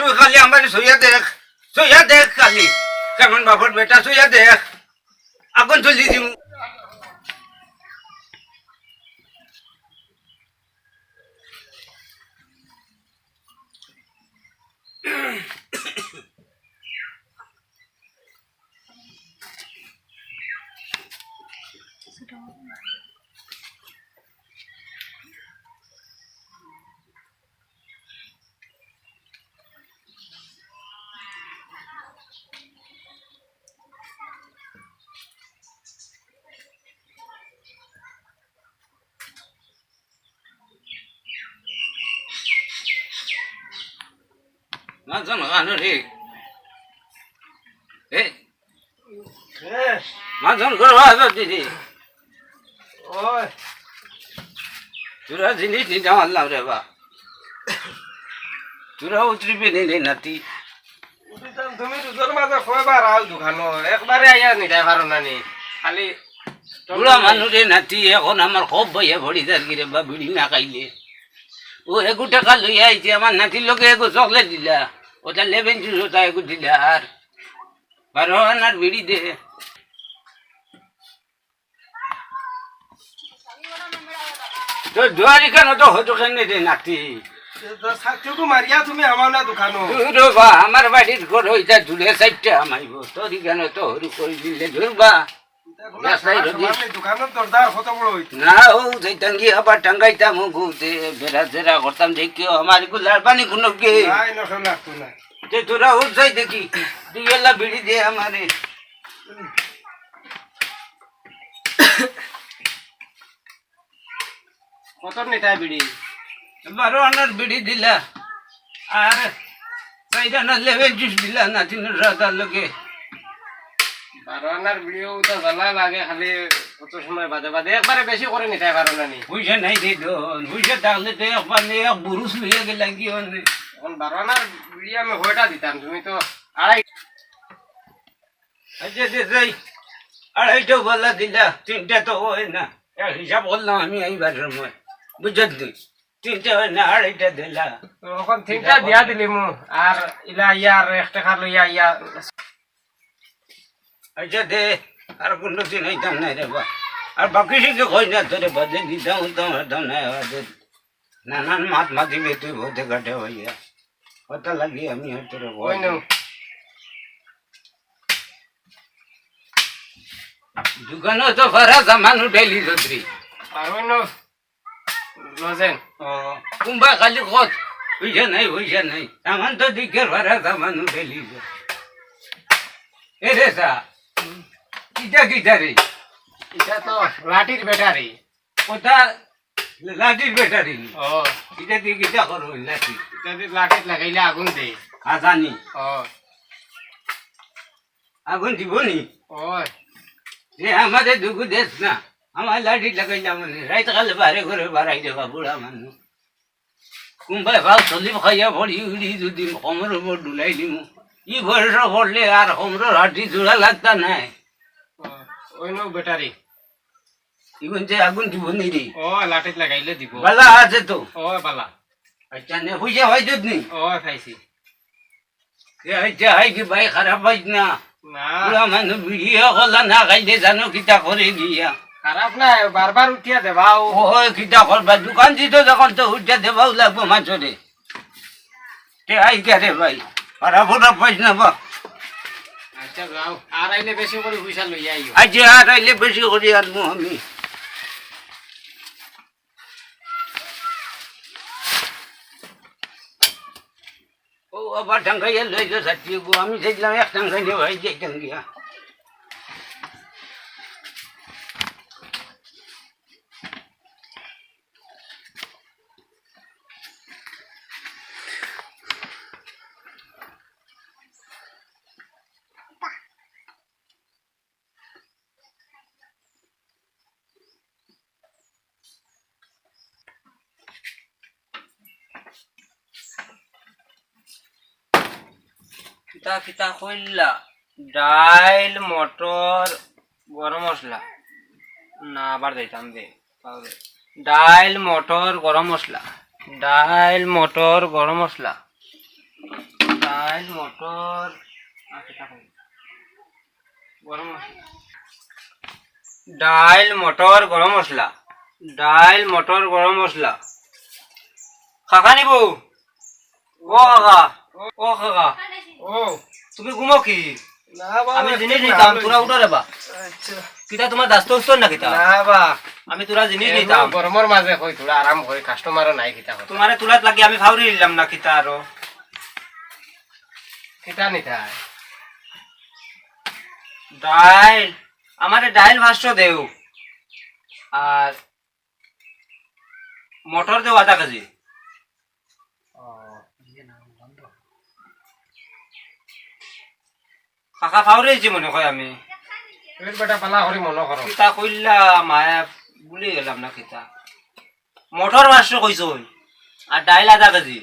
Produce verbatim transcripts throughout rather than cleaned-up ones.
তুই খালি আমারে ছইয়া দেখ, ছইয়া দেখ খালি। কেমন বাপর বেটা, ছইয়া দেখ। আগুন তুলি দিমু। মাতজন কানো রে? এ, এ, মাতজন করবা আছো দিদি? ওই। তোরা জিনিস নিতে পারলাম রে বা। তোরা উতরিবে নি রে নাতি? উঠিতাম, তুমি দুজন মাঝে কয়বার আও দোকানো, একবারে আইয়া নিতে পারো না নি? খালি বুড়া মানুষ রে নাতি, এখন আমার খুব বইয়া পড়ি যার কি রে বা, বিড়ি না খাইলে। ও এগু টাকা লইয়া আইছে, আমার নাতির লগে এগু চকলেট দিলা, ওটা লেমন জুস, ওটা এগু দিলা, আর বারো আনার বিড়ি দে। তো দুয়ারি কেন তো হতো কেন রে নাতি? তো ছাতিওগু মারিয়া তুমি আমার না দোকানো। দূর বা, আমার বাড়ির ঘর ওইটা দূরে সাইডটা আমাইব। তোর কেন তো হরু করে দিলে দূর বা। রাস্তায় যদি দোকানের দরদার কত বড় হইতো? না, ও যাইতাম গিয়া আবার টাঙ্গাইতাম, ও ঘুরতে বেড়া জেরা করতাম, দেখিও আমার এগু লাড়বানি কোনো কে। নাই, না, লাগতো না। তে তোরা উঠ যাই দেখি, দুই বেলা বিড়ি দে আমারে। কত নিতায় বিড়ি? বারো আনার বিড়ি দিলা, আর চাইর আনার লেমন জুস দিলা, নাতিনর রাতার লগে। বারো আনার বিড়িও তো জ্বালা লাগে, খালি কত সময় বাদে বাদে একবারে বেশি করে নিতায় পারো না নি? পয়সা নাই রে ধন, পয়সা থাকলে তো একবার নে, এক বুরুস লইয়া গেলাম কি অনে। এখন বারো আনার বিড়ি আমি কয়টা দিতাম, তুমি তো আড়াই আচ্ছা, দে, যাই। আড়াইটা বালা দিলা, তিনটা তো হয় না। এক হিসাব করলাম আমি এইবার সময়। বুঝলি? তিনটা হয় না, আড়াইটা দিলা। তো এখন তিনটা দিয়া দিলিমু। আর ইলা ইয়ার এক টাকা লইয়া ইয়া। আচ্ছা, দে, আর কোনো দিন আইতাম না রে বা। আর বাকি সে কই না তোরে বাদে দিতাম, দিতাম, দিতাম না, বাদে নানান মাত মাতিবে তুই বউতে কাটে হইয়া। কথা লাগি আমি আর তোরে বল। ওই নাও। দোকানো তো ফারা সামান উঠাইলি চৌধুরী। আর ওই নাও। লজেন। ও, কুম্বা খালি কত? পয়সা নাই, পয়সা নাই। সামান তো দিকে ফারা সামান উঠাইলি। এ রে সা, ইটা কিতা রে? ইটা তো লাঠির ব্যাটারি। ওটা লাঠির ব্যাটারি নি? ও। ইটা দি কিতা করো লাঠি? ইটা দি লাঠিত লাগাইলে আগুন দে। আ, জানি। ও। আগুন দিব নি? ও। যে আমারে দুগু দেস না। আমার লাঠিত লাগাইলে আগুন দে। রাইত কালে বারে করে বারাই দেবা বুড়া মানুষ। কুম্বায় ভাব সলিপ খাইয়া পড়ি উড়ি যদি কমর উপর ডুলাই দিমু। ই বয়স পড়লে আর কমর হাড্ডি জোড়া লাগতা নাই। ও, ওই নাও ব্যাটারি। ইগুন যে আগুন দিব নি রে? ও, লাঠিত লাগাইলে দিব। বালা আছে তো? ও, বালা। আচ্ছা, নে, পয়সা পাইছত নি? ও, পাইছি। এ, আচ্ছা, হাই কি ভাই, খারাপ পাইছ না? না। বুড়া মানুষ বিড়ি হকলা না খাইলে জানো কিতা করে গিয়া? খারাপ না, বারবার উঠিয়া দেবাও। ও, হয়, কিতা করবা? দোকান দিত যখন তো উঠিয়া দেবাও লাগবো মাছরে। তে আই কে রে ভাই, খারাপ খারাপ পাইছ না বা। আচ্ছা, যাও। আর আইলে বেশি করে পয়সা লইয়া আইও। আচ্ছা, আর আইলে বেশি করে আনমু আমি। ও, আবার টাঙ্গাইয়া লইল ছাতি গো। আমি দেখলাম এক টাঙ্গাই নিয়ে ভাই যাইতাম গিয়া। কিতা কিতা কইলা? ডাইল, মটর, গরম মশলা। না, আবার যাইতাম দে। ডাইল, মটর, গরম মশলা। ডাইল, মটর, গরম মশলা। ডাইল, মটর, আর কিতা কই? গরম মশলা। ডাইল, মটর, গরম মশলা। ডাইল, মটর, গরম মশলা। কাকা নিবো? ও কাকা, ও কাকা, ও। তুমি ঘুমো কি? না বা, আমি জিনিস নিতাম, তোরা উঠো রে বা। আচ্ছা। কিতা তোমার দাস্ত উস্ত না কিতা? না বা। আমি তোরা জিনিস নিতাম। গরমর মাঝে কই তোরা আরাম করি, কাস্টমারও নাই কিতা কথা। তোমারে তুলাত লাগি আমি ফাউরি নিলাম না কিতা আরো। কিতা নিতা? ডাইল, আমারে ডাইল পাঁচশো দেও। আর মটর দেও আধা কেজি। কাকা ফাউরি আইছি মনে কয় আমি। এর বেটা পালা করি মনে করো। কিতা কইলা মায়া ভুলি গেলাম না কিতা। মটর পাঁচশো কইছইন, আর ডাইল আধা কেজি।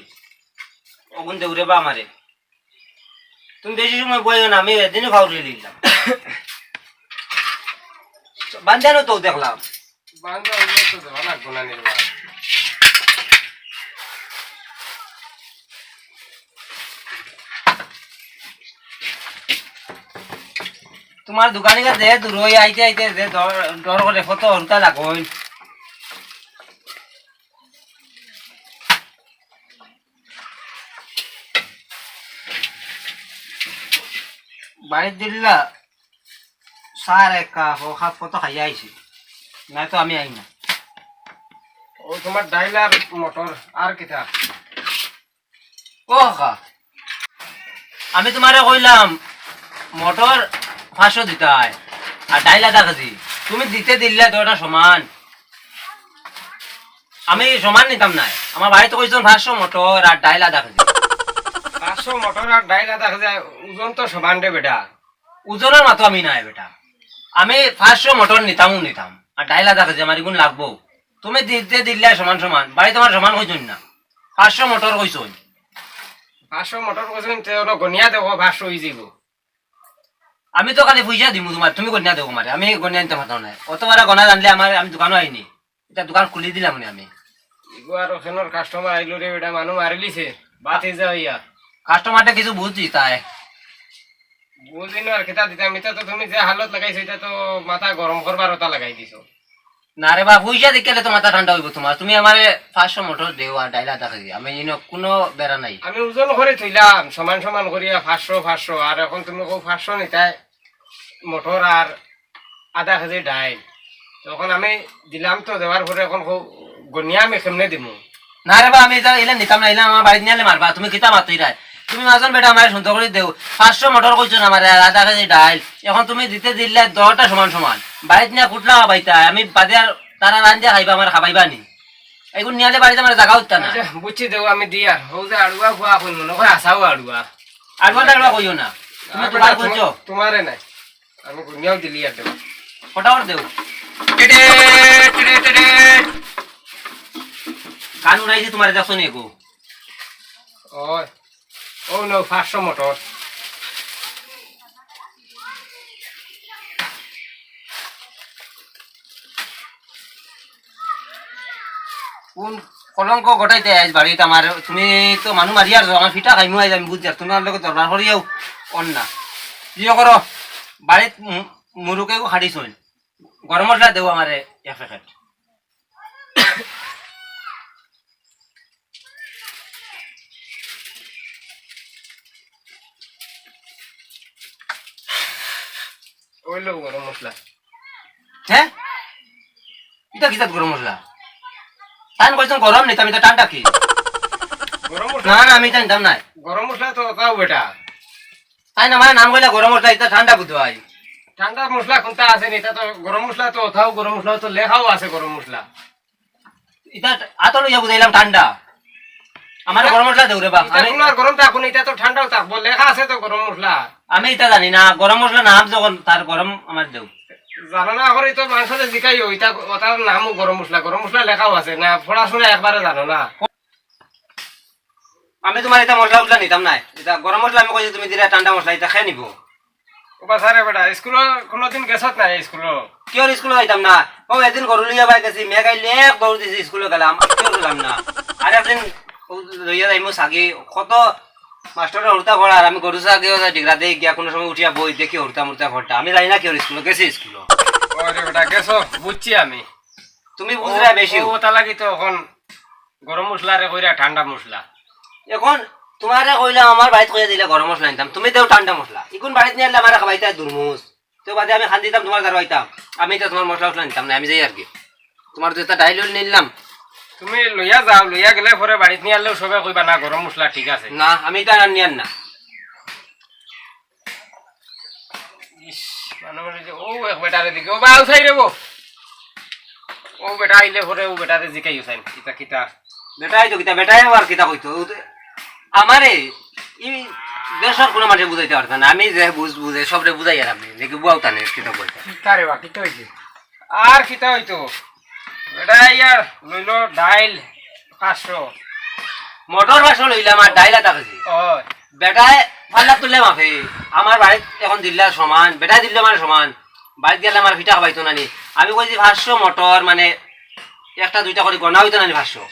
অগুন দেউরে বা আমারে। তুমি বেশি সময় বইও না, আমি এদিনও ফাউরি নিলাম। বান্ধানো তো দেখলাম। বান্ধা হইলে তো দেওয়া লাগবো না নির্বাণ। তোমার দোকানে যে দূর হই আইতে আইতে যে ডর, ডর করে কত অন্তা লাগইন। বাড়িত দিলা সার এক কাপ, ও কাপ কত খাইয়া আইছি, নাই তো আমি আই না। ও তোমার ডাইল আর মটর আর কিতা? ও কাকা, আমি তোমারে কইলাম মটর পাঁচশো দিতায় আর ডাইল আধা কেজি, তুমি দিতে দিলে তো এটা সমান। আমি সমান নিতাম নায়। আমার বাড়িত কইছইন পাঁচশো মটর আর ডাইল আধা কেজি। পাঁচশো মটর আর ডাইল আধা কেজি, ওজন তো সমান রে বেটা। ওজনর মাতো আমি নায় বেটা। আমি পাঁচশো মটর নিতামউ নিতাম, আর ডাইল আধা কেজি আমার ইগুন লাগবো। তুমি দিতে দিলে সমান সমান, বাড়িত আমার সমান কইছইন না, পাঁচশো মটর কইছইন। পাঁচশো মটর কইছইন, তে ওটা গনিয়া দেখো, পাঁচশো অই যাইবো। আমি তো খালি পয়সা দিমু তোমার, তুমি গনিয়া দেও আমারে, আমি গনিয়া আনতাম পারতাম নায়। অত বড় গনা জানলে আমার, আমি দোকানও আইনি, এটা দোকান খুলি দিলাম নে আমি। ইগো আর ওখানোর কাস্টমার আইলো রে, এটা মানু মারিলিছে, বাতি যা হইয়া। কাস্টমারটা কিছু বুঝি তাই। বুঝি না আর কিতা দিতাম, এটা তো তুমি যে হালত লাগাইছো, এটা তো মাথা গরম করবার ওটা লাগাই দিছো। না রে বা, পয়সা দেখিলে তো মাথা ঠান্ডা হইব তোমার। তুমি আমারে পাঁচশো মটর দেও আর ডাইল আধা কেজি, আমি ইনো কোনো বেড়া নাই। আমি ওজন করে থইলাম সমান সমান করিয়া পাঁচশো, পাঁচশো, আর এখন তুমি কও পাঁচশো নিতায় মটর আর আধা কেজি ডাইল। তখন আমি দিলাম তো, দেওয়ার পরে এখন কও গনিয়া আমি কেমনে দিমু? না রে বা, আমি এটা এলে নিতাম না, এলে আমার বাড়িত নিয়ে মারবা। তুমি কিতা মাতইরায়? তুমি মাজন বেটা আমারে সুন্দর করি দেও। পাঁচশো মটর কইছো না আমারে, আর আধা কেজি ডাইল। এখন তুমি দিতে দিলে দশটা সমান সমান। বাড়িত নিয়ে কুটলা খাবাইতা, আমি বাদে আর তারা রান্দিয়া খাইবা, আমার খাবাইবা নি। এগুন নিয়ালে বাড়িত আমার জাগা উঠতা না। আচ্ছা, বুঝছি দেও, আমি দিয়ার। হউ যে আড়ুয়া ফুয়া কইন মনে কয় আসাও আড়ুয়া। আড়ুয়া টাড়ুয়া কইও না। তুমি আর তোমার বেটা কইছো। তোমা-, তোমারে নাই। আমি গুনিয়াও দিলি আর দেও। ফটাফট দেও। টেডে, টেডে, টেডে। কান উড়াইছি তোমার, দেখছো নি গো? ওই, ও নো, পাঁচশো মটর। কোন কলঙ্ক ঘটাইতে আইজ বাড়িত আমার? তুমি তো মানু মারিয়ার, আমার ফিটা খাইমু আইজ, আমি বুঝিয়ার। তুমি আমার লগে দরবার করিয়াও অর না। ইয়ে করো, বাড়িত মু-, মুরুকে গো খাড়িছইন। গরম মশলা দেও আমারে এক প্যাকেট। ওই লো গরম মশলা। হ্যাঁ? ইটা কিতা গরম মশলা? তাইন কইছইন গরম নিতাম, ইটা ঠান্ডা কি? গরম মশলা? না, না, আমি ইটা নিতাম নায়। গরম মশলা তো তাও বেটা। তাইন আমারে নাম কইলা গরম মশলা, ইটা ঠান্ডা বুঝো আই। ঠান্ডা মশলা কোনটা আছে নি? ইটা তো গরম মশলা তো তাও, গরম মশলা তো লেখাও আছে গরম মশলা। ইটা আতো লইয়া বুঝাইলাম ঠান্ডা। আমার গরম মশলা দেও রে বা। ইটা আমি কোনো আর গরম থাকবো না, ইটা তো ঠান্ডাও থাকবো, লেখা আছে তো গরম মশলা। আমি ইটা জানি না, গরম মশলা নাম যখন তার গরম আমার দেও। জানো না, এখন এই তো মানুষের জিকাইও, ইটা ওটার নামও গরম মশলা, গরম মশলা লেখাও আছে না, পড়াশোনা একবারে জানো না। আমি তোমার ইটা মশলা উশলা নিতাম নায়, ইটা গরম মশলা আমি কইছি, তুমি দিলে ঠান্ডা মশলা, ইটা খেয়ে নিবো। ও বাছা রে বেটা, স্কুলো কোনোদিন গেছত না স্কুলো? কিয়র স্কুলো যাইতাম না? ও একদিন গরু লইয়া বাই গেছি, মেঘ আইলে এক দৌড় দিছি, স্কুলো গেলাম, কিয়র গেলাম না? আর একদিন ও লইয়া যাইমু সাগি, কত মাস্টারর হুরুতা পড়া, আর আমি গরু ছাগল গিয়া ডিগরা দেই গিয়া, কুনু সময় উঠিয়া বই দেখি হুরুতা মুরুতা পড়া। আমি যাই না কেউর স্কুলো, গেছি স্কুলো। ওরে বেটা, গেছো, বুঝছি আমি। তুমি বুঝরায় বেশি। ও, অতা লাগি তো অখন গরম মশলারে কইরা ঠান্ডা মশলা। অখন তুমারে কইলাম আমার বাড়িত কইয়া দিলে গরম মশলা নিতাম, তুমি দেও ঠান্ডা মশলা। ইগুন বাড়িত নিয়া আনলে আমারে খাবাইতায় দুরমুজ। তে বাদে আমি খান্দিতাম, তুমার দ্বারা অইতাম। আমি ইতা তুমার মশলা উশলা নিতাম না, আমি যাই আর কি। তুমার তো ইতা ডাইল উইল নিলাম। তুমি লইয়া যাও, লইয়া গেলে পরে বাড়িত নিয়া আনলেও সবে কইবা, "না, গরম মশলা ঠিক আছে।" না, আমি ইতা আর নিয়ার না। ইস, মানে, মানে যে, ও এক বেটারে দেখি, ও বা আউসাই রে বো। ও বেটা আইলে পরে ও বেটারে জিকাইও চাইন, কিতা কিতা। বেটায় তো কিতা, বেটায় আবার কিতা কইতো? ও তো আমারে ই দেশর কুনু মানষে বুঝাইতা পারতা না। আমি যে বুঝ-, বুঝে সবরে বুঝাই আর আমি, দেখি বুয়াও তানে কিতা কইতা। কিতা রে বা, কিতা অইছে? আর কিতা অইতো? বেটায় ইয়ার লইলো ডাইল পাঁচশো। মটর পাঁচশো লইলাম আর ডাইল আধা কেজি। অয়। বেটায় পাল্লা তুললে মাফে, আমার বাড়িত অখন দিল্লা সমান, বেটায় দিল্লা মানে সমান, বাড়িত গেলে আমার পিঠা খাবাইতো না নি। আমি কইছি পাঁচশো মটর, মানে একটা দুইটা করি গনা অইতো না নি পাঁচশো।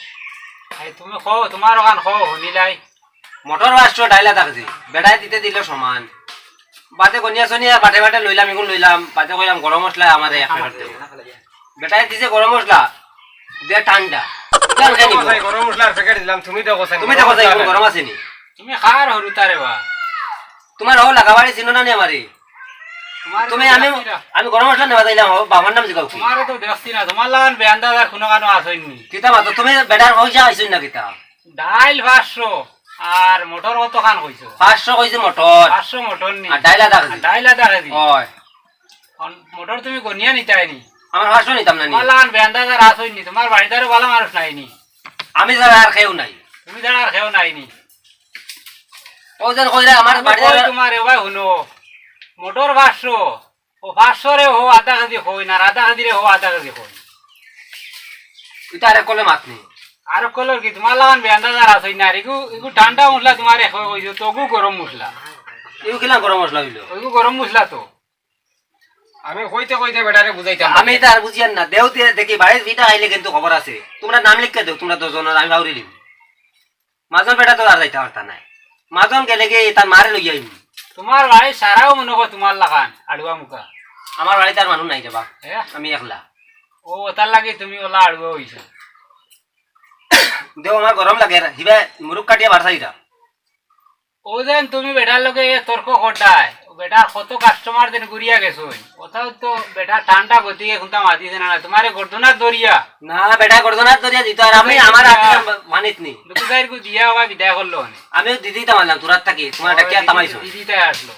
এই তুমি কও, তুমার অখান কও, হুনিলাই। মটর পাঁচশো, ডাইল আধা কেজি, বেটায় দিতে দিল সমান। বাদে গনিয়া সনিয়া বাটে বাটে লইলাম, ইগুন লইলাম, বাদে কইলাম গরম মশলা আমারে এক প্যাকেট দেও। বেটায় দিছে গরম মশলা, দে ঠান্ডা। ইখান খাই নিবো। গরম মশলার প্যাকেট দিলাম, তুমি দেখো চাই, তুমি দেখো চাই, ইগুন গরম আছে নি? তুমি কার হুরুতা রে বা? তুমার হউ লাগা বাড়ি চিনো না নি আমারে? তুমার তুমি তো আমি, দেখছি না। আমি গরম মশলা নেওয়া যাইলাম, হউ, বাবার নাম জিগাও কি? তুমারে তো দেখছি না, তুমার লাখান বেয়ান্দাজ আর কুনু কানো আছইন নি। কিতা মাতো, তুমি বেটার পয়সা আইছইন না কিতা? ডাইল পাঁচশো, আর মটর কতখান কইছো? পাঁচশো কইছি মটর। পাঁচশো মটর নি? আর ডাইল আধা কেজি। আর ডাইল আধা কেজি? অয়। অন মটর তুমি গনিয়া নিতায় নি? আমার পাঁচশো নিতাম না নি? তুমার লাখান বেয়ান্দাজ আর আছইন নি, তুমার বাড়িত আরো ভালা মানুষ নাই নি? আমি ছাড়া আর কেউ নাই। তুমি ছাড়া আর কেউ নাই নি? ও যেন কইরা আমার আমি বাড়িত কই আর তুমারে, ও ভাই হুনো, মটর পাঁচশো, ও পাঁচশো রে হউ আধা কেজি কইন, আর আধা কেজি রে হউ আধা কেজি কইন। ইতা আরেক কলে মাত নি। আরেক কলর কি, তুমার লাখান বেয়ান্দাজ আর আছইন না, আর ইগু, ইগু ঠান্ডা মশলা তুমারে কই কইছো, তো অগু গরম মশলা। ইগু কিলা গরম মশলা অইলো? ইগু গরম মশলা তো। আমি কইতে কইতে বেটারে বুঝাইতাম। আমি তো আর বুঝিয়ার না, দেও দিয়া দেখি বাড়িত পিঠা খাইলে কিন্তু খবর আছে। তুমরা নাম লিখিয়া দেও, তুমরা দশ জনর, আমি বাউরি লিমু। মাজন বেটা তো আর যাইতা পারতা নায়। মাজন গেলেগি তার মারে লইয়া আইমু। তুমার বাড়িত সারাও মনো কয় তুমার লাখান আড়ুয়া মুখা। আমার বাড়িত আর মানুষ নাই রে বা। হে? আমি একলা। ও, অতার লাগি তুমি অলা আড়ুয়া অইছো। দেও, আমার গরম লাগের, হিবায় মুরুখ কাটিয়া বার চাইরা। ও যেন তুমি বেটার লগে এ তর্ক করতায়, বেটার কত কাস্টমার যেন ঘুরিয়া গেছইন। অতাও তো বেটা ঠান্ডা গতিকে কুন্তা মাতিছে না, না, তুমারে গর্দনাত ধরিয়া। না, বেটা গর্দনাত ধরিয়া দিতো, আর আমি আমার আতে মানিত নি। দুগু চাইরগু দিয়া ওবা বিদায় করলো অনে। আমিও দিদিতা মানলাম, তুরাত থাকি, তুমার ডাকিয়া তামাইছো। দিদিতায় আসলো।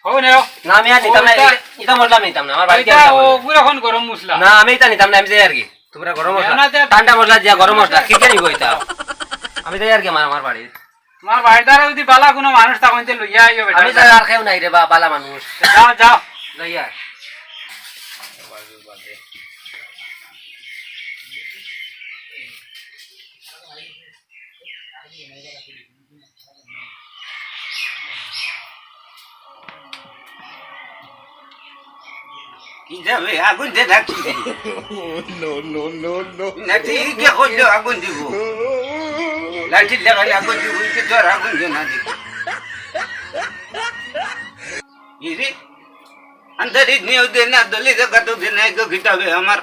হউ নেও। না, আমি আর নিতাম না, ইতা, ইতা মশলা নিতাম না, আমার বাড়িত ইতা আনতাম না। অগুর অখন গরম মশলা। না, আমি ইতা নিতাম না, আমি যাই আর কি। তুমরা গরম মশলা, নেও না তে। ঠান্ডা মশলা দিয়া গরম মশলা, কি জানি কইতা। আমি যাই আর কি আমার, আমার বাড়িত। তুমার বাড়িত আর যদি বালা কুনু মানুষ থাকইন তে লইয়া আইও বেটা। আমি যাই আর কেউ নাই রে বা, বালা মানুষ। যাও, যাও। যাই আর। কিতা বে, আগুন দে না কিতা? No, no, no, no. না, ঠিক ইতা কইলো আগুন দিব। লাঠি লাগাইলে আগুন দিব, ইতা তো আর আগুন দে না দিব। ইরে, আন্দারি নিও দে না, দলি জাগাত দে না, এগু কিতা বে আমার।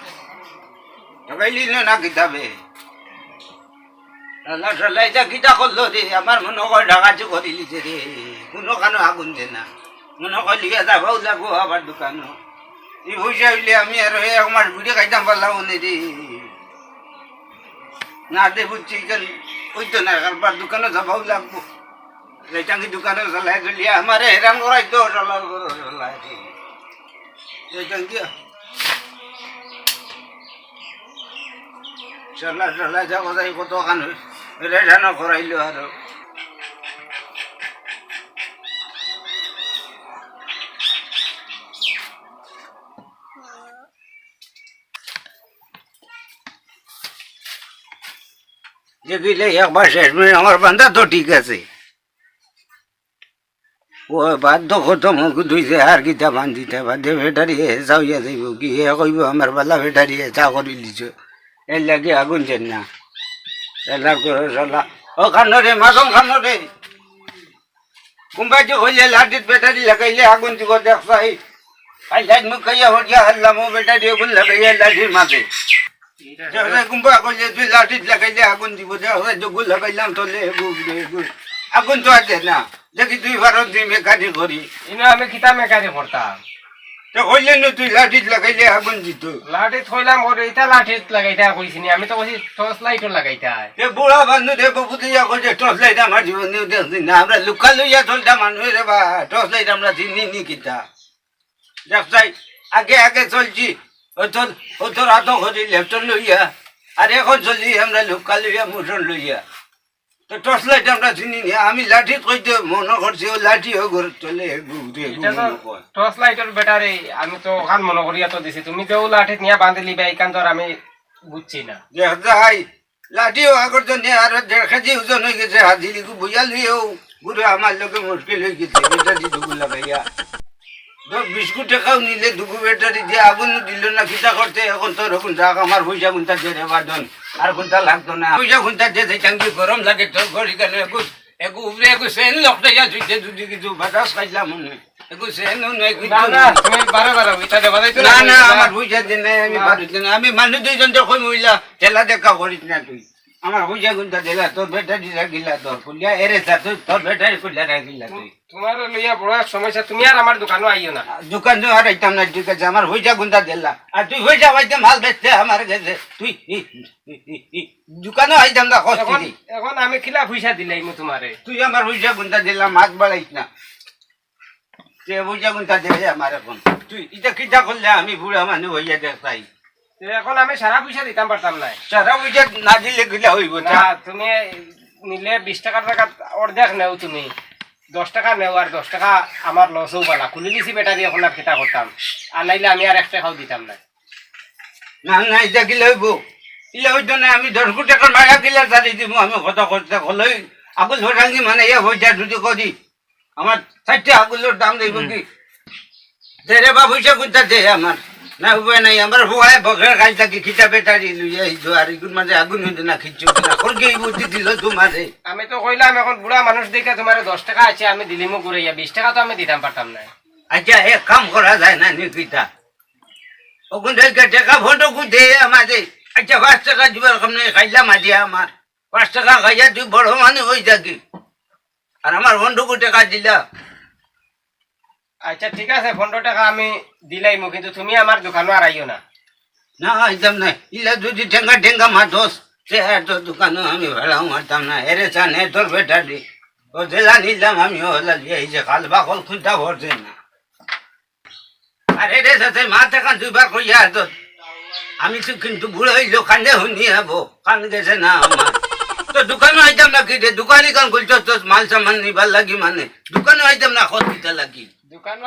লাগাইলি না, না কিতা বে। শালা, শালা, ইতা কিতা করলো রে? আমার মনো কয় ডাকাতি করিলিছে রে। কুনু কানো আগুন দে না। মনো কয় লিয়া যাবাউ লাগবো আবার দোকানো। ই পয়সা অইলে আমি আরো এক মাস বিড়ি খাইতাম পারলাম অনে রে। না দে বুঝছি, ইখান অইতো না, আবার দোকানো যাবাউ লাগবো। লেটাঙ্গি দোকানো শালায় তুলিয়া আমারে হেরান করাইতো, শালা, শালা। লেটাঙ্গি। শালা, শালা, যা কথা, এই কতখান হই-, রেশানো করাইলো আরো। দেখিলে একবার শেষ মিনিট আমার বান্দা তো ঠিক আছে। ও বাদ তো খতম হোক, দুই যে আর কিতা বান্ধিতা বাদে বেটারি হেসা অইয়া যাইব কি? হে কইব আমার বালা বেটারি হেসা করি দিছ, এর লাগি আগুন যেন না। এলা করো শালা। ও খানো রে, মাখন খানো রে। কুনবায় যে কইলে লাঠিত ব্যাটারি লাগাইলে আগুন দিব, দেখছাই। আই লাইট মুখ খাইয়া হরিয়া হারলাম, ও ব্যাটারি আগুন লাগাইয়া লাঠির মাঝে। দেখছাই, কুনবায় কইলে তুই লাঠিত লাগাইলে আগুন দিব, দেখছাই, যেগু লাগাইলাম তলে এগু, এগু। আগুন তো আর দে না। দেখি তুই পারস নি মেকানিক করি। ইনো আমি কিতা মেকানিক করতাম? তে কইলে নু তুই লাঠিত লাগাইলে আগুন দিত। লাঠিত কইলাম, ওরে, ইটা লাঠিত লাগাইতা কইছি নি, আমি তো কইছি টর্চ লাইটও লাগাইতা। এ বুড়া মানুষ রে, বাবু তুই ইয়া কইছে টর্চ লাইট আমার জীবনে দেখছি না। আমরা লুকা লইয়া চলতাম মানুষ রে বা, টর্চ লাইট আমরা চিনি নি কিতা। দেখছাই, আগে আগে চলছি, ও তোর, ও তোর আতো করি লেফটন লইয়া, আর এখন চলি আমরা লুকা লইয়া মোটর লইয়া। তো টর্চ লাইট আমরা চিনি নি, আমি লাঠিত কইতে মনে করছি, ও লাঠি ও ঘর চলে, এগু, এগু ইটা তো মনে কয়। টর্চ লাইটর ব্যাটারি, আমি তো ওখান মনে করিয়া তো দিছি, তুমি যে ও লাঠিত নিয়া বান্ধিলি বা, ইখান তো আর আমি বুঝছি না। দেখছাই, লাঠিও আগর জন্য আরো দেড় কেজি ওজন হয়ে গেছে, হাজিলিগু বইয়া লইয়াও ঘুরে আমার লগে মুশকিল হয়ে গেছে, ব্যাটারি দুগু লাগাইয়া। দশ বিশ কোটি টেকাও নিলে দুগু ব্যাটারি দিয়ে আগুন দিল না, কিতা করতে? এখন তোর এখন রাখ, আমার পয়সা কুনটা দে রে বাদন, আর কুনটা লাগতো না। পয়সা কুনটা দে, দে চাঙ্গি গরম লাগে তোর ঘড়ি কেন? একু, একু উপরে একু সেন লকটাইয়া তুই দে, যদি কিছু বাতাস খাইলাম মনে হয়। একু সেন নয়, কিছু না, না, নাই। তুমি বারে বারে মিথ্যা দেবা যাইতো না, না, না, না। আমার পয়সা দে নাই, আমি না। বাড়িতে না, আমি মানুষ দুইজন তো কই মহিলা, তেলা দেখা করিস না তুই। আমার পয়সা কুনটা দিলা, তোর ব্যাটারি রাখিলা, তোর খুলিয়া এরে যা, তোর, তোর ব্যাটারি খুলিয়া রাখিলা তুই। তোমার লইয়া বড় এক সমস্যা, তুমি আর আমার দোকানো আইও না। দোকানো আর আইতাম না, ঠিক আছে, আমার পয়সা কুনটা দিলা। আর তুই পয়সা পাইতে মাল বেচতে আমার গেছে, তুই ই, ই, ই, ই, দোকানো আইতাম না, কষ্ট এখন, কি? এখন আমি কিলা পয়সা দিলাইমু তোমারে? তুই আমার পয়সা কুনটা দিলা, মাত বাড়াইস না। তে পয়সা কুনটা দে আমার এখন। তুই ইটা কিতা করলে আমি বুড়া মানুষ হইয়া দেখছাই। তে এখন আমি সারা পয়সা দিতাম পারতাম না। সারা পয়সা না দিলে কিলা হইব? না, তুমি নিলে বিশ টেকার জাগাত অর্ধেক নেও তুমি। দশ টেকা নেও আর দশ টেকা আমার লস হোক বালা। খুলি নিছি ব্যাটারি, এখন আর কিতা করতাম? আর নাইলে আমি আর এক টেকাও দিতাম না। না, না, ইটা কিলা হইব? ইলা হইতো না, আমি দশ কোটি টেকার মায়া কিলা ছাড়ি দিব, আমি কথা করতে কলই। আগুন হরাঙ্গি মানে ইয়া হইতা যদি করি। আমার চাইরটা আগুলোর দাম দেব হুম। কি? দে রে বা, পয়সা কুনটা দে আমার। না, উপায় নাই, আমার হুয়ায় বগের কাজ থাকি খিটা ব্যাটারি লইয়া এই জোয়ার, ইগুর মাঝে আগুন হইতো না, কিচ্ছু হইতো না। কোন কি এই বুদ্ধি দিল তোমারে? আমি তো কইলাম, এখন বুড়া মানুষ দেখে তোমারে দশ টেকা আছে, আমি দিলিমু ঘুরাইয়া, বিশ টেকা তো আমি দিতাম পারতাম না। আচ্ছা, এক কাম করা যায় না নি কিতা? ওখান থেকে টেকা ফটো কু দে আমারে। আচ্ছা, পাঁচ টেকা দিবার কম নাই, খাইলাম আজি আমার। পাঁচ টেকা খাইয়া তুই বড় মানুষ হয়ে থাকি। আর আমার পনেরো কোটি টেকা দিলা। আচ্ছা, ঠিক আছে, পনেরো টেকা আমি দিলাইমু, কিন্তু তুমি আমার দোকানো আর আইও না। না, আইতাম না। ইলা যদি টেঙ্গা টেঙ্গা মাতস, তে আর তোর দোকানো আমি ভাড়াও মারতাম না। এরে চান, এ তোর ব্যাটারি। ও জেলা নিলাম আমি, ও হলা লিয়া, এই যে কাল বাকল খুলতা ভরছে না। আরে রে, সাথে মা দেখা দুইবার কইয়া তো। আমি তো কিন্তু বুড়া হইলো, কান্দে হুনি হবো, কান গেছে না আমার। তো দোকানো আইতাম না কি রে, দোকানি কান খুলছস তো মাল সামান নিবার লাগি মানে। দোকানো আইতাম না, খত দিতে লাগি। দোকানো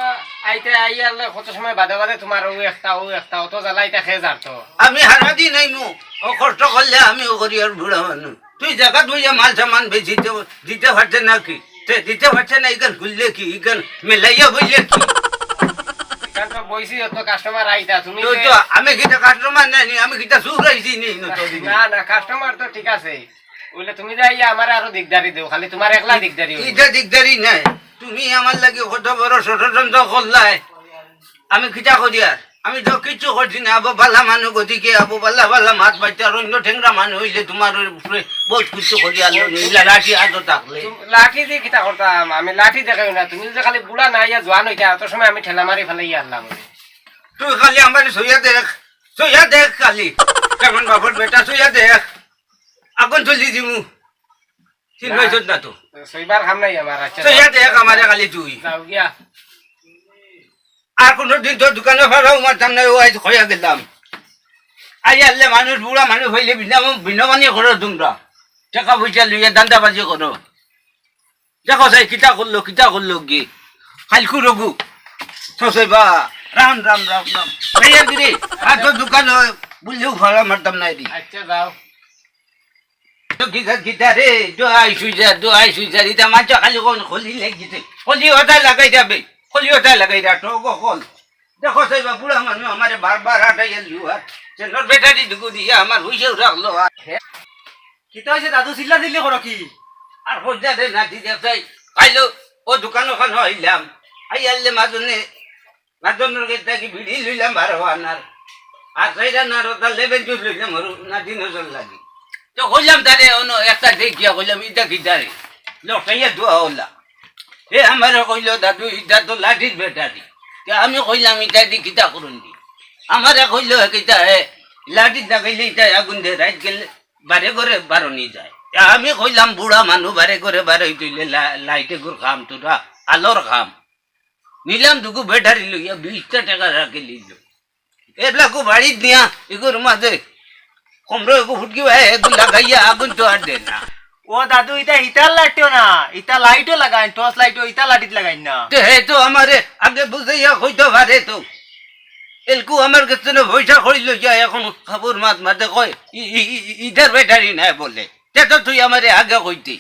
আইতে আইয়ালে কত সময় বাদে বাদে তোমার ও একটা, ও একটা, অত জ্বালা ইটা খেয়ে যার তো। আমি হারা দিন আইমু, ও কষ্ট করলে আমি ও করি আর বুড়া মানুষ। তুই জাগাত বইয়া মাল সামান বেচিতে দিতে পারছে না কি? তে দিতে পারছে না, ইখান খুললে কি? ইখান মেলাইয়া বইলে কি? ইখান তো বইছি, অত কাস্টমার আইতা, তুমি তো, যে তো আমি কিতা কাস্টমার নাই নি, আমি কিতা চুর আইছি নি, নি তো দিদি? না, না, কাস্টমার তো ঠিক আছে। বলে তুমি যে আইয়া আমারে আরো দিকদারি দেও, খালি তোমার একলা দিকদারি হইল। ইটা দিকদারি নাই, তুমি আমার লাগি কত বড় ষড়যন্ত্র করলায়। আমি কিতা করি আর? আমি তো কিচ্ছু করছি না, আবু বালা মানুষ গতিকে, আবু বালা বালা মাত পাইতে, আর অন্য ঠেংরা মানুষ হইলে তোমার উপরে বহুত কিছু করি আর লাঠি আতো থাকলে। লাঠি দিয়ে কিতা করতাম? আমি লাঠি দেখাই না, তুমি যদি খালি বুড়া না ইয়া জোয়ান হইতে, অত সময় আমি ঠেলা মারি ফেলাই আনলাম। তুই খালি আমার সইয়া দেখ, সইয়া দেখ খালি। কেমন বাপর বেটা, সইয়া দেখ। আগুন তুলি দিমু। চিন না। পাইছত না তো। সইবার কাম নাই আমার, আচ্ছা, তো যাও। ইয়াতে এক আমারে খালি তুই। যাও গিয়া। আর কোনোদিন তোর দোকানো ফাড়াও মারতাম না, ও আইজ কইয়া গেলাম। আইয়ালে মানুষ, বুড়া মানুষ হইলে বিনা-, বিনামানি করো তোমরা। টেকা পয়সা লইয়া ধান্দাবাজি করো। দেখো চাই কিতা করলো, কিতা করলো গি। কাইলকু রঘু। তো সইবা, রাম, রাম, রাম, রাম। এই আর কি রে, আর তোর দোকানো বুললেও ফাড়া মারতাম না এদি। আচ্ছা, যাও। তো কিতা, কিতা রে, দোহাই সুইজার, দোহাই সুইজার, ইতা মানষে খালি কইন খলি লাগিছে। খলি ওটাই লাগাই যাবে, খলি ওটাই লাগাই যা, টগো খল। দেখো চাইবা বুড়া মানুষ আমারে বারবার আটাইয়া লিও আর। সে নর ব্যাটারি দুগু দিয়া আমার পয়সাও রাখলো আর। কিতা হইছে দাদু, চিল্লা চিল্লি করো কি? আর পয়সা দে না, দিতে চাই। খাইলো, ও দোকান ওখান অইলাম, আইয়ারলে মাজনে, মাজনর গেছ থাকি বিড়ি লইলাম বারো আনার, আর চাইর আনার ওটা লেবেন জুস লইলাম, ওর না দিন ওজন লাগি। তো কইলাম তারে, অনো একটা দেখিয়া কইলাম, "ইটা কিতা রে?" লটাইয়া দোয়া ওলা। এ আমারে কইলো, "দাদু, ইটা তো লাঠির ব্যাটারি।" তে আমি কইলাম, "ইটা দি কিতা করুন দি?" আমারে কইলো, "হে কিতা, হে লাঠিত লাগাইলে ইটা আগুন দে, রাইত গেলে বারে ঘরে বারনি যায়।" তে আমি কইলাম, "বুড়া মানুষ বারে ঘরে বারইতে অইলে লা-, লাইটে গুর কাম তোরা, আলোর কাম।" নিলাম দুগু ব্যাটারি লইয়া বিশটা টেকা রাখি নিল। এবলাকু বাড়িত নিয়া ইগুর মাঝে কমরো এগু ফুটকি ভাই এগু লাগাইয়া আগুন তো আর দে না। ও দাদু, ইটা হিটার লাইটও না, ইটা লাইটও লাগাইন, টর্চ লাইটও, ইটা লাঠিত লাগাইন না। তে হে তো আমারে আগে বুঝাইয়া কইতো পারে তো। এলকু আমার গেছ থনে পয়সা করি লইয়া অখন খাবুর মাত মাতে কয়, "ই, ই, ই, ই, ইটার ব্যাটারি নাই" বলে। তে তো তুই আমারে আগে কইতি।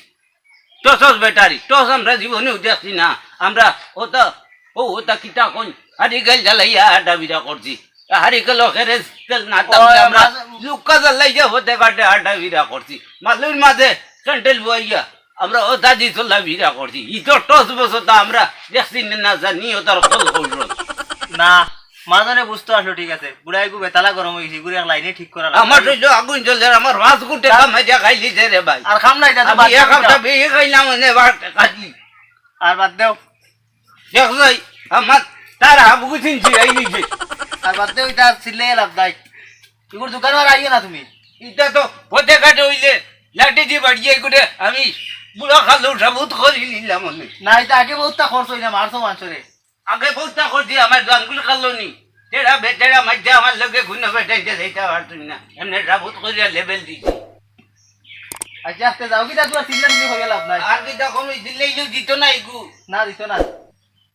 টর্চর ব্যাটারি, টর্চ আমরা জীবনেও দেখছি না। আমরা ওটা, ও ওটা কিতা কইন, হারিকেন জ্বালাইয়া আড্ডা বিড়া করছি। হারিকেন খেরেস তেল না থাকলে ওই আমরা মাঝে লুক্কা জ্বালাইয়া হতে কাটে আড্ডা বিড়া করছি। মালুর মাঝে ক্যান্ডেল বইয়া আমরা ওটা দি চলা বিড়া করছি। ই তো টর্চ বসতা আমরা দেখছি না, না জানি ওটার কল করল। না, মাজনে বুঝতো আসলো, ঠিক আছে। বুড়া এগু বেতালা গরম অইগেছে, এগুরে এক লাইনে ঠিক করা লাগবো। আমার তো আগুন জ্বলে, আমার পাঁচ গুণ টেকা মাইরা খাইলি দে রে ভাই। আর খাম নাই, দাদু, আমি বাদ দেও এক হাপ্তা ইটা। বেশি খাইলাম, এনে বাদ খাইলি। আর বাদ দেও। দেখ যাই, আমার তার হাবুকু চিনছি, এই নিজে। আর বাদ দেও, ইটা চিল্লাইয়া লাভ নাই। এগুর দোকানো আর আইও না তুমি। ইটা তো পথে ঘাটে অইলে লাঠি দি বাড়িয়ে করে আমি বুড়া খালো সাবুত করি নিলাম অনে। না, ইটা আগে বউততা খরচ অইলে মারছো মানষরে। আগে বউততা করছি, আমার জানগুলো খালো নি। তেরা বেটেরা মাঝে আমার লগে ঘুরে বেটাইতে যাইতে পারতুম না। এমনি সাবুত করিয়া লেবেল দিছি। আচ্ছা, আস্তে যাও, কিতা তুমার চিল্লা চিল্লি করিয়া লাভ নাই। আর কিতা কম দিলে দিত না এগু। না, দিত না।